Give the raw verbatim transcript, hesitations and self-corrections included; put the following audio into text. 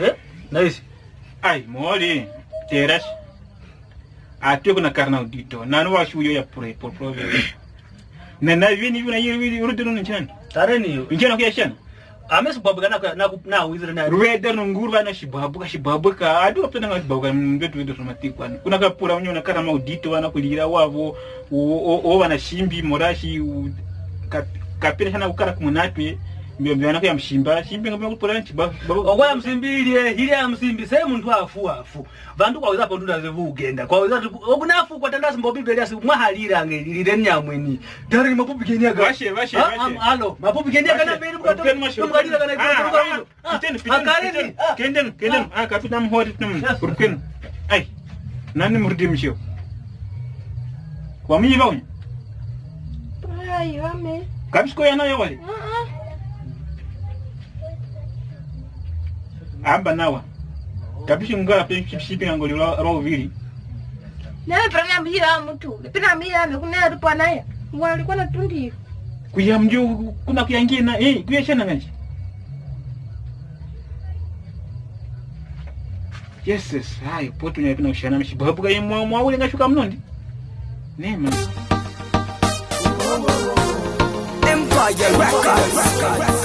Eh? Nice. Ai, mori, teras. Ati kuna karna udito. Nanu wa shuyo ya pure, pure, pure. Na, na, vini, vini, vini, vini, urudi nunu nchani. Tareni. Nchani kwa shana. Ame sibwabuka na, na, na wizira na. Ruweda nunguru na shibwabuka, shibwabuka. Adu kapena nga shibwabuka, mbetu wetu somatikwa. Kuna kapura unyo na karna udito, wana kulira wavo, o, o, o, wana shimbi, morashi, u, kap-, kapira shana kukara kumunatwe, mbio, mbio, wana kuya mshimba, shimbi, nga mbio kupura nchibwa, bwa, bwa. Okwaya msimbi ili, eh, ili ya msimbi, se muntu afu, afu. Vantu kwaweza po ndunda ze vugenda. Kwaweza tu, okunafu kwa tandasi mbo Biblia si mwahalira nge, lile nyamweni. Dari mapupi kenya ga. Vashe, vashe, vashe. Alo, mapupi kenya ga na mbele kwa. Rukeni, vashe, mwahalira kana. Ah, ah, piteni, piteni, akareni, piteni. Ah. Kendeni, kendeni. Ah, kapita mhori, piteni. Yes. Rukeni. Ai. Nani murudi msho? Kwa mimi ba unyo? Ai, wame. Kapishiko yana yo wali. Ah, ah. Amba nawa. Kapishi ngala pe shipi, shipi ngoli lwa, lwa uvili. Nawe pira na mira mutu. Pira mira me kuna rupa naye. Ngwa alikuwa na tundi. Kuya mjo kuna kuya ngina. Eh, kuya shana nganji. Yes, yes. Hayi, potu nya pina ushana mshibabuka ye mwa, mwa ule ngashuka mnondi. Nema. Empire Records.